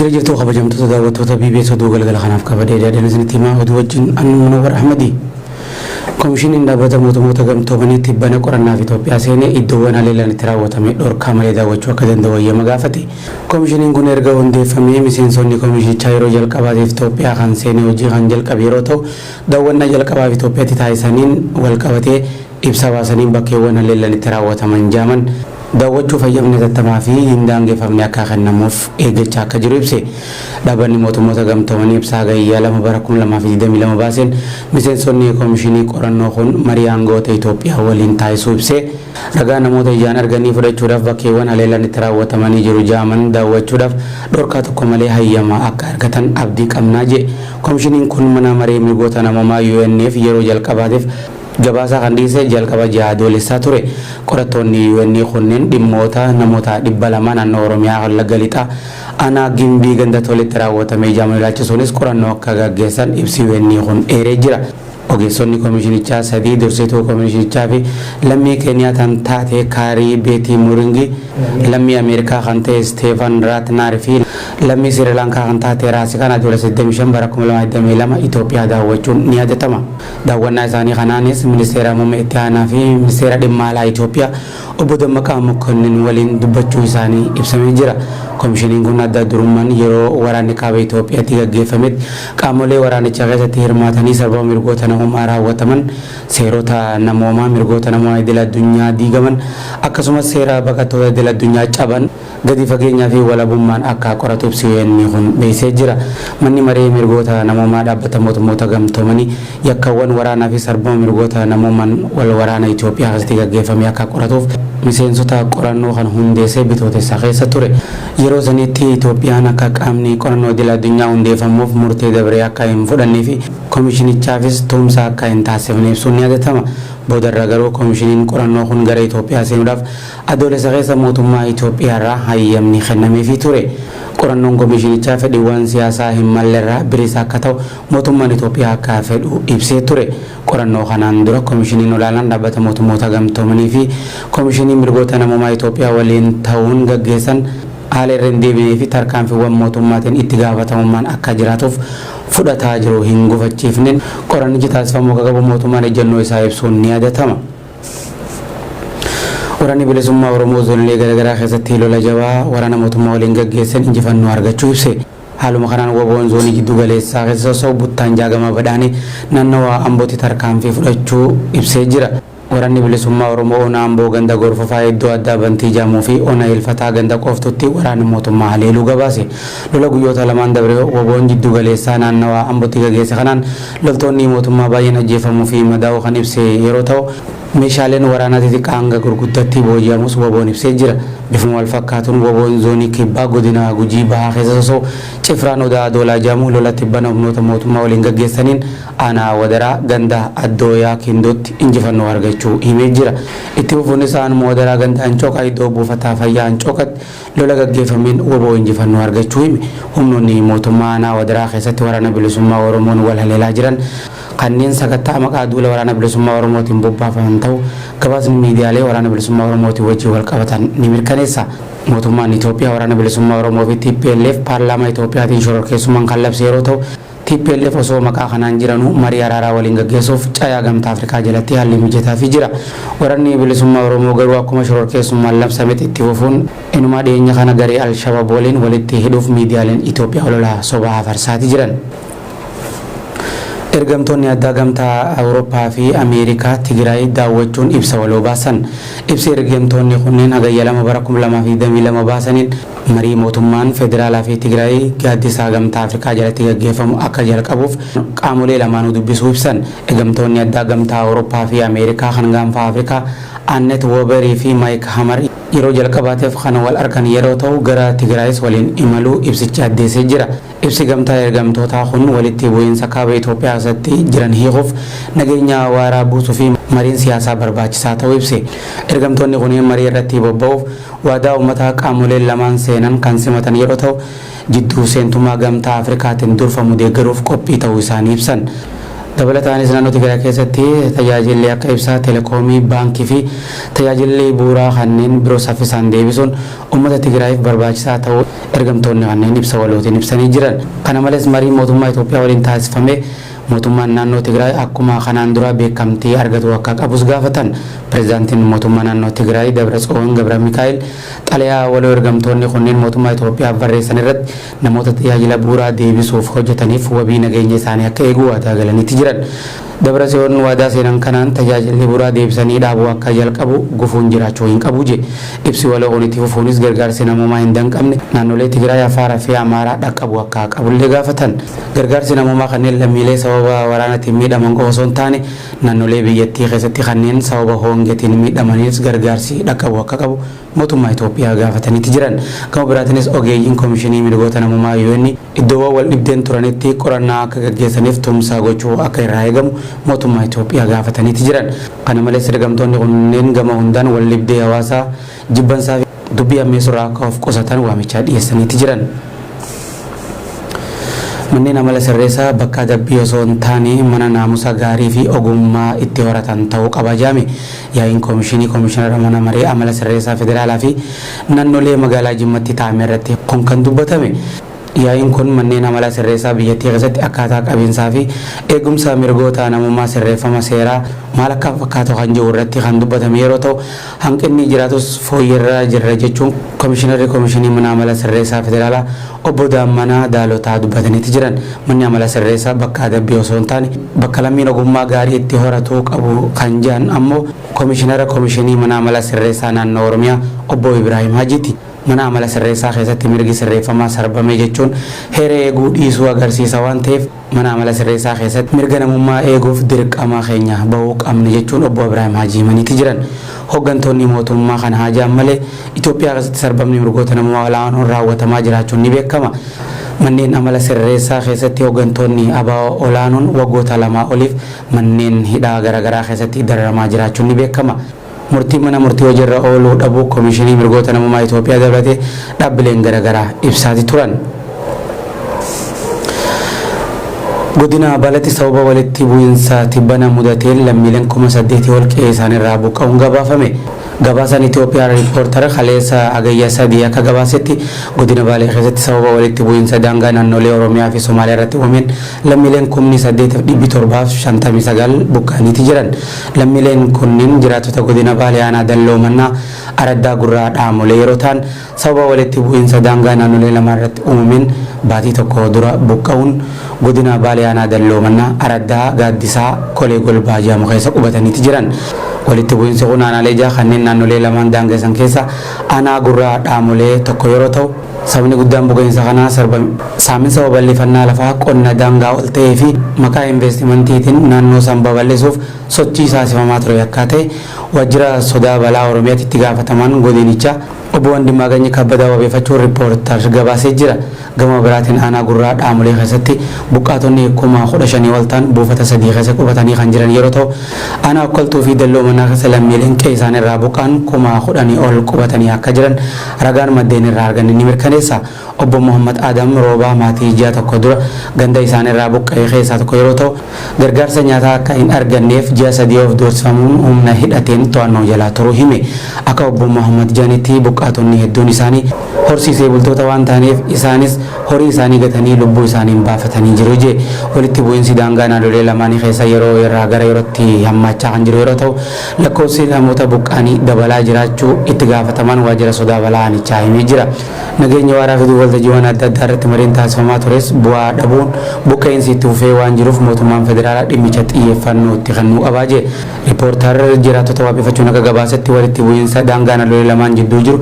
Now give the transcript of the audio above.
Jira jirtuu kabajamtoota daawwattoota BBS oduu galgala kanaaf qabadee dhiyaadheen isinitti himaa oduu wajjin an Munawwar Ahmadi. Komishiniin Dhaabbata Mootummoota Gamtoomanii tibbana qorannaaf Itoophiyaa seene iddoowwan haleellaan itti raawwatame dhorkaa malee daawwachuu akka danda'u hayyama gaafate. Komishiniin kun erga hundeeffamee miseensonni komishinichaa yeroo jalqabaatiif Itoophiyaa kan seene hojii kan jalqabe yeroo ta'u, daawwannaa jalqabaaf Itoophiyaatti taasisaniin walqabatee ibsa baasaniin bakkeewwan haleellaan itti raawwataman jaaman daawwachuuf hayyamni hatattamaa fi hin daangeffamne akka kennamuuf eeggachaa akka jiru ibse. Dhaabbanni Mootummoota Gamtoomanii ibsa Hagayya 2 bara 2022 baaseen miseensonni komishinii qorannoo kun marii aanga'oota Itoophiyaa waliin taasisuu ibsee, ragaa namoota ijaan arganii fudhachuudhaaf bakkeewwan haleellaan itti raawwatamanii jiru ja'aman daawwachuudhaaf dhorkaa tokko malee hayyama akka argatan abdii qabna je'e. Komishiniin kun Mana Maree Mirgoota Namoomaa UN'f yeroo jalqabaatiif Gabaasa kan dhiise jalqaba ji'a Adoolessaa ture. Qorattoonni UN kunneen dhimmoota namoota 200 naannoo Oromiyaa Wallagga Lixaa aanaa Gimbii ganda Toletti raawwatame ijaaman ilaalchisuunis qorannoo akka gaggeessan ibsi UN kun eeree jira. Ogeessonni komishinichaa sadii dursituu komishinichaa fi lammii Keeniyaa tan taate Kaarii Beetii Muringii, lammii Ameerikaa kan ta'e Isteefan Raatnaar fi lammii Sirilaankaa kan taate Raasikaan Adoolessa 25 bara 2022 Itoophiyaa daawwachuun ni yaadatama. Daawwannaa isaanii kanaanis Ministeera Muummee Itti Aanaa fi Ministeera Dhimma Alaa Itoophiyaa Obbo Dammaqaa Mokonnin waliin dubbachuu isaanii ibsamee jira. Komishiniin kun adda durummaan yeroo waraanni Kaaba Itoophiyaatti gaggeeffametti qaamolee waraanicha keessatti hirmaatanii sarbama mirgoota namoomaa raawwataman, seerota namoomaa mirgoota namoomaa idil addunyaa diigaman akkasumas seera baqattoota idil addunyaa caban gadi fageenyaa fi walabummaan akka qoratu ibsi UN kun beeksisee jira. Manni Maree Mirgoota Namoomaa Dhaabbata Mootummoota Gamtoomanii yakkawwan waraanaa fi sarbama mirgoota namoomaan wal waraana Itoophiyaa keessatti gaggeeffame akka qoratuuf miseensota qorannoo kan hundeesse Bitootessa keessa ture. Yeroo sanitti Itoophiyaan akka qaamni qorannoo idil addunyaa hundeeffamuuf murtee dabre akka hin fudhannee fi komishinichaafis tumsa akka hin taasifne ibsuun ni yaadatama. Boodarra garuu komishiniin qorannoo kun gara Itoophiyaa seenuudhaaf Adoolessa keessa mootummaa Itoophiyaarraa hayyamni kennameefii ture. Qorannoon komishinichaa fedhiiwwan siyaasaa hin mallerraa bilisa akka ta'u mootummaan Itoophiyaa akka fedhu ibsee ture. Qorannoo kanaan dura Komishiniin Olaanaan Dhaabbata Mootummoota Gamtoomanii fi Komishiniin Mirgoota Namoomaa Itoophiyaa waliin ta'uun gaggeessan haala irra hin deebinee fi tarkaanfiiwwan mootummaatiin itti gaafatamummaan akka jiraatuuf fudhataa jiru hin gufachiifneen qorannichi taasifamuu akka qabu mootummaan ejjennoo isaa ibsuun ni yaadatama. Waraanni Bilisummaa Oromoo zoonilee garaagaraa keessatti lola jabaa waraana mootummaa waliin gaggeesseen injifannoo argachuu ibse. Haaluma kanaan WBOn zoonii jiddu galeessaa keessa sosso'u Buttaan Jaagamaa Badhaanee naannawa Ambootti tarkaanfii fudhachuu ibsee jira. Waraanni Bilisummaa Oromoo Ona Amboo ganda Gorfofaa iddoo addaa Bantii Jaamuu fi Ona Ilfataa ganda Qooftutti waraana mootummaa haleeluu gabaase. Lola guyyoota lamaan dabre WBOn jiddu galeessaa naannawa Ambootti gageesse kanaan Loltoonni mootummaa baay'een ajjeefamuu fi madaa'uu kan ibse yeroo ta'u, meeshaaleen waraanaa xixiqqaa hanga gurguddatti booji'amuus WBOn ibsee jira. Bifuma wal fakkaatuun WBOn Zoonii Kibbaa Godina Gujii Bahaa keessa soso'u Cifraan Odaa Adoolaa jedhamu lola tibbana humnoota mootummaa waliin gaggeessaniin aanaa Wadaraa ganda Addooyaa Kindootti injifannoo argachuu himee jira. Itti fufuunis aanuma Wadaraa ganda Ancooqaa iddoo buufata fayyaa Ancooqatti Lola gaggeeffameen wbo injifannoo argachuu hime. Humnoonni mootummaa aanaa Wadaraa keessatti Waraana Bilisummaa Oromoon wal haleelaa jiran kanneen sakatta'a maqaa duula Waraana Bilisummaa Oromootiin bobbaafaman ta'uu gabaasni miidiyaalee Waraana Bilisummaa Oromootiin wajjin wal qabatan ni mirkaneessa. Mootummaan Itoophiyaa Waraana Bilisummaa Oromoo fi tplf paarlaamaa Itoophiyaatiin shororkeessummaan kan labse yeroo ta'u, Tplf osoo maqaa kanaan jiranuu marii araaraa waliin gaggeessuuf cayaa Gamtaa Afrikaa jalatti haalli mijataafii jira. Waranni Bilisummaa Oromoo garuu akkuma shororkeessummaan labsametti itti fufuun inumaa dhiyeenya kana garee Al-Shabab waliin walitti hidhuuf miidiyaaleen Itoophiyaa olola sobaa hafarsaati jiran. Ergamtoonni addaa Gamtaa Awurooppaa fi Ameerikaa Tigiraay daawwachuun ibsa waloo baasan. Ibsi ergamtoonni kunneen Hagayya 2 bara 2022 baasaniin, Marii mootummaan federaalaa fi Tigraay gaaddisa Gamtaa Afrikaa jalatti gaggeeffamu akka jalqabuuf qaamolee lamaanuu dubbisuu ibsan. Egamtoonni addaa Gamtaa Awurooppaa fi Ameerikaa kan Gaanfa Afrikaa Annet Woberii fi Maayik Hamar yeroo jalqabaatiif kan wal argan yeroo ta'u gara Tigraayis waliin imaluu ibsichi addeessee jira. Ibsi gamtaa ergamtootaa kun walitti bu'iinsa kaaba Itoophiyaa keessatti jiran hiikuuf nageenya waaraa buusuu fi mariin siyaasaa barbaachisaa ta'uu ibse. Ergamtoonni kuneen marii irratti bobba'uuf Waadaa ummataa qaamoleen lamaan seenan kan simatan yeroo ta'u, jidduu seentummaa Gamtaa Afrikaatiin durfamu deeggaruuf qophii ta'uu isaanii ibsan. Dabalataanis naannoo Tigraay keessatti tajaajilli akka ibsaa, telekoomii, baankii fi tajaajilli bu'uuraa kanneen biroo saffisaan deebisuun uummata Tigraayiif barbaachisaa ta'uu ergamtoonni kanneen ibsa walootiin ibsanii jiran. Kana malees mariin mootummaa Itoophiyaa waliin taasifame mootummaan naannoo Tigraay akkuma kanaan dura beekamtii argatu akka qabus gaafatan. Pireezidaantiin mootummaa naannoo Tigraay Dabratsiyoon Gabra Mikaa'el xalayaa waloo ergamtoonni kunneen mootummaa Itoophiyaaf barreessan irratti namoota tajaajila bu'uuraa deebisuuf hojjetaniif wabii nageenya isaanii akka eegu waadaa galaniitti jiran. Dabratsiyoon waadaa seenan kanaan tajaajilli bu'uuraa deebisanii dhaabuu akka jalqabu gufuun jiraachuu hin qabu je. Ibsi waloo kun itti fufuunis gargaarsi namoomaa hin danqamne naannolee Tigraay, Afaaraa fi Amaaraa dhaqqabu akka qabullee gaafatan. Gargaarsi namoomaa kanneen lammiilee sababa waraanaatiin miidhaman qofa osoo hin taane naannolee biyyattii keessatti kanneen sababa hongeetiin miidhamaniif gargaarsi dhaqqabu akka qabu mootummaa Itoophiyaa gaafataniitti jiran. Gama biraatiinis ogeeyyiin Komishinii Mirgoota Namummaa UN iddoowwan wal dhibdeen turanitti qorannaa akka gaggeessaniif tumsa gochuu akka irraa eegamu mootummaa Itoophiyaa gaafataniitti jiran. Kana malees ergamtoonni kunneen gama hundaan wal dhibdee hawaasaa jibbansaa fi dubbii hammeessurraa akka of qusatan waamichaa dhiyeessaniitti jiran. Manneen amala sirreessaa bakka adabbii osoo hin taane mana naamusa gaarii fi ogummaa itti horatan ta'uu qaba jedhame. Yaa'iin Koomishinii Koomishinara Mana Maree Amala Sirreessaa Federaalaa fi naannolee magaalaa Jimmatti taa'ame irratti kun kan dubbatame. Yaa'iin kun manneen amala sirreessaa biyyattii keessatti akkaataa qabiinsaa fi eegumsa mirgoota namummaa sirreeffama seeraa maal akka fakkaatu kan jiru irratti kan dubbatame yeroo ta'u, hanqinni jiraatus fooyyerra jirra jechuun Koomishinarri Koomishinii Mana Amala Sirreessaa Federaalaa Obbo Daammanaa Daalotaa dubbataniitti jiran. Manni amala sirreessaa bakka adabbii osoo hin taane bakka lammiin ogummaa gaarii itti horatuu qabu kan jedhan ammoo Koomishinara Koomishinii Mana Amala Sirreessaa Naannoo Oromiyaa Obbo Ibraahim Hajiiti. Mana amala sirreessaa keessatti mirgi sirreeffamaa sarbame jechuun heera eeguu dhiisuu agarsiisa waan ta'eef mana amala sirreessaa keessatti mirga namummaa eeguuf dirqama keenya bahuu qabna jechuun Obbo Ibraahim Hajii himaniitti jiran. Hooggantoonni mootummaa kana haa jedhan malee Itoophiyaa keessatti sarbamni mirgoota namummaa olaanoon raawwatamaa jiraachuun ni beekama. Manneen amala sirreessaa keessatti hooggantoonni ABO olaanoon waggoota 2 oliif manneen hidhaa garaagaraa keessatti dararamaa jiraachuun ni beekama. Murtiin mana murtii hojiirra ooluu dhabuu Komishinii Mirgoota Namummaa Itoophiyaa dabalatee dhaabbileen garaagaraa ibsaati turan. Godina Baaleetti sababa walitti bu'iinsa tibbana mudateen lammiileen 8,000 ol qe'ee isaaniirraa buqqa'uun gabaafame. Gabaasaan Itoophiyaa Riippoortar kaleessa Hagayya 3 akka gabaasetti, godina Baalee keessatti sababa walitti bu'iinsa daangaa naannolee Oromiyaa fi Somaaliyaa irratti uumameen lammiileen 8,759 buqqa'aniiti jiran. Lammiileen kunniin jiraattota godina Baalee aanaa Dalloo Mannaa araddaa Gurraa Dhaamolee yeroo ta'an, sababa walitti bu'iinsa daangaa naannolee lamaan irratti uumameen baatii tokko dura buqqa'uun godina Baalee aanaa Dalloo Mannaa araddaa Gaaddisaa Kolee Golbaa jedhamu keessa qubataniiti jiran. Walitti bu'iinsi kun aanaalee jaha kanneen naannolee lamaan daangessan keessa aanaa Gurraa Dhaamolee tokko yeroo ta'u, sababni guddaan buqqa'insa kanaa saaminsa babal'ifannaa lafaa qonna daangaa ol ta'ee fi maqaa investimantiitiin naannoo san babal'isuuf sochii taasifamaa ture akka ta'e waajjira sodaa balaa Oromiyaatti itti gaafatamaan godinichaa Obbo Wandimmaagany Kabbadaa wabeeffachuun Riippoortar gabaasee jira. Gama biraatiin aanaa Gurraa Dhaamolee keessatti buqqaatonni 15,000 ol ta'an buufata sadii keessa qubatanii kan jiran yeroo ta'u, aanaa Okkoltuu fi Dalloo Mannaa keessa lammiileen qe'ee isaaniirraa buqqa'an 10,000 ol qubatanii akka jiran ragaan maddeen irraa arganne ni mirkaneessa. Obbo Mohaammad Adam Roobaa maatii ji'a tokko dura ganda isaaniirraa buqqa'e keessaa tokko yeroo ta'u, gargaarsa nyaataa akka hin arganneef ji'a 3 of doorsifamuun humna hidhateen to'annoo jalaa turuu hime. Akka Obbo Mohaammad jedhanitti, buqqaatonni hedduun isaanii horsiisee bultoota waan ta'aniif isaanis horii isaanii gatanii lubbuu isaaniin baafatanii jiru je. Walitti bu'iinsi daangaa naannolee lamaanii keessa yeroo irraa gara yerootti hammaachaa kan jiru yeroo ta'u, lakkoofsi namoota buqqa'anii dabalaa jiraachuu itti gaafatamaan waajjira sodaa balaa aanichaa himee jira. Nageenya waaraa fiduuf waltajjiiwwan adda addaa irratti mariin taasifamaa tures bu'aa dhabuun buqqa'iinsi itti fufee waan jiruuf mootummaan federaalaa dhimmicha xiyyeeffannoo itti kennuu qabaa jee. Riippoortar jiraattota wabeeffachuun akka gabaasetti, walitti bu'iinsa daangaa naannolee lamaan jidduu jiru.